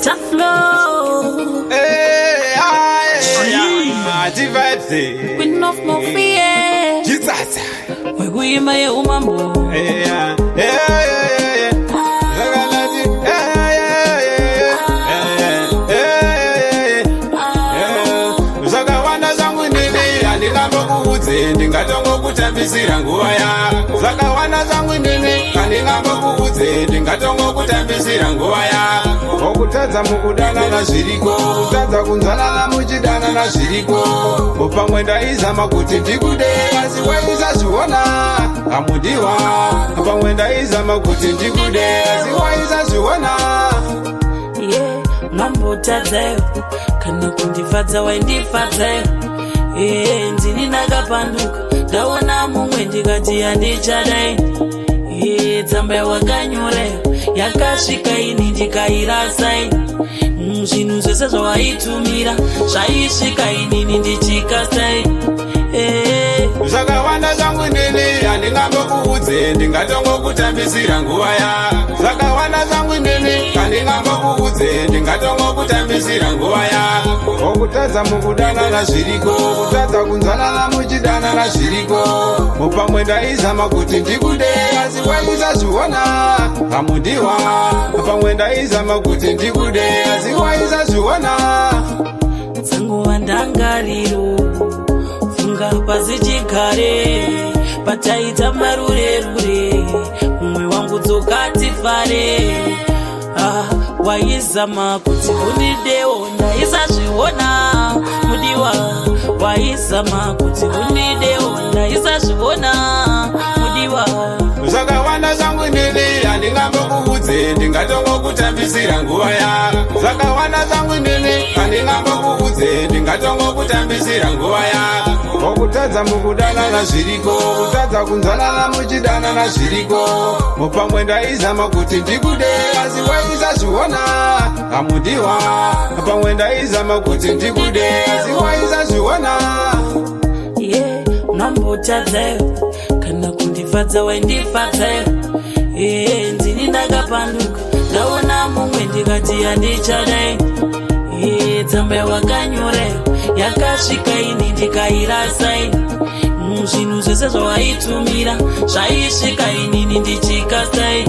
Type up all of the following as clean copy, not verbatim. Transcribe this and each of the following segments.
Tough love. Hey, aye, G-Vibes. Queen of Mafia. Jesus. Wekuimba yeumambo. Hey, yeah, yeah, yeah, yeah. Zvakanati, yeah, yeah, yeah, yeah, yeah, yeah. Zvakawanda zvangu ndini handingambokuudze, ndingatongokutambisira nguva yako. Zvakawanda zvangu ndini handingambokuudze, ndingatongokutambisira nguva yako. Kutadza mukudanana zviriko, kutadza kunzwanana muchidanana zviriko. Pamwe ndaizama kuti ndikude, asi waisazviona, amudiwa. Pamwe ndaizama kuti ndikude, asi waisazviona. Yeah, mambotadzayo kana kundifadza waindifadzayo. Yeah, ndini ndakapanduka, ndaona mumwe ndikati handichadai. Yeah, tsamba yawakanyorayo yakasvika, ini ndikairasai. Zvinhu zvese zvawaitumira zvaisvika, inini ndichikasai. Yeah. Zvakawanda zvangu ndini handingambokuudze, ndingatongokutambisira nguva yako. Zvakawanda zvangu ndini handingambokuudze, ndingatongokutambisira nguva yako. Kutadza mukudanana zviriko, kutadza kunzwanana muchidanana zviriko. Pamwe ndaizama kuti ndikude, asi waisazviona, amudiwa. Pamwe ndaizama kuti ndikude, asi waisazviona. Dzanguva ndangariro, funga pasichigare pataita marurerure. Mumwe wangu, dzokatifare. Ah, waizama kuti undidewo, ndaisazviona, mudiwa. Waizama kuti undidewo, ndaisazviona, mudiwa. Zvakawanda zvangu ndini handingambokuudze, ndingatongokutambisira nguva yako. Zvakawanda zvangu ndini handingambokuudze, ndingatongokutambisira nguva yako. Kutadza mukudanana zviriko, kutadza kunzwanana muchidanana zviriko. Pamwe ndaizama kuti ndikude, asi waisazviona, amudiwa. Pamwe ndaizama kuti ndikude, asi waisazviona. Yeah, unambotadzayo kana kundifadza waindifadzayo. Yeah, ndini ndakapanduka, ndaona mumwe ndikati handichadai. Yeah, tsamba yawakanyorayo yakasvika, ini ndikairasai. Zvinhu zvese zvawaitumira zvaisvika, inini ndichikasai.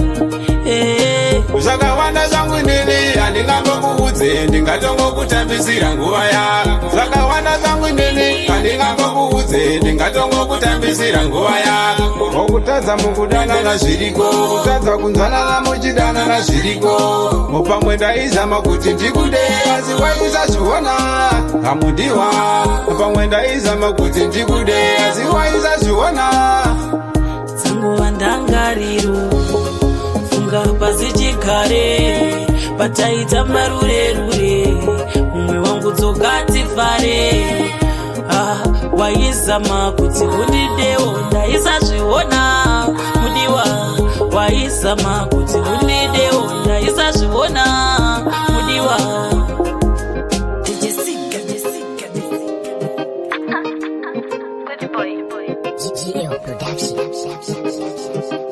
Yeah. Zvakawanda zvangu ndini handingambokuudze, ndingatongokutambisira nguva yako. Zvakawanda zvangu ndini handingambokuudze, ndingatongokutambisira nguva yako. Kutadza mukudanana zviriko, kutadza kunzwanana muchidanana zviriko. Pamwe ndaizama kuti ndikude, asi waisazviona, amudiwa. Pamwe ndaizama kuti ndikude, asi waisazviona. Dzanguva ndangariro, funga pasichigare pataita marurerure. Mumwe wangu, dzokatifare. Ah, waizama kuti undidewo, ndaisazviona, mudiwa. Waizama kuti undidewo, ndaisazviona, mudiwa. Good boy. GL Production.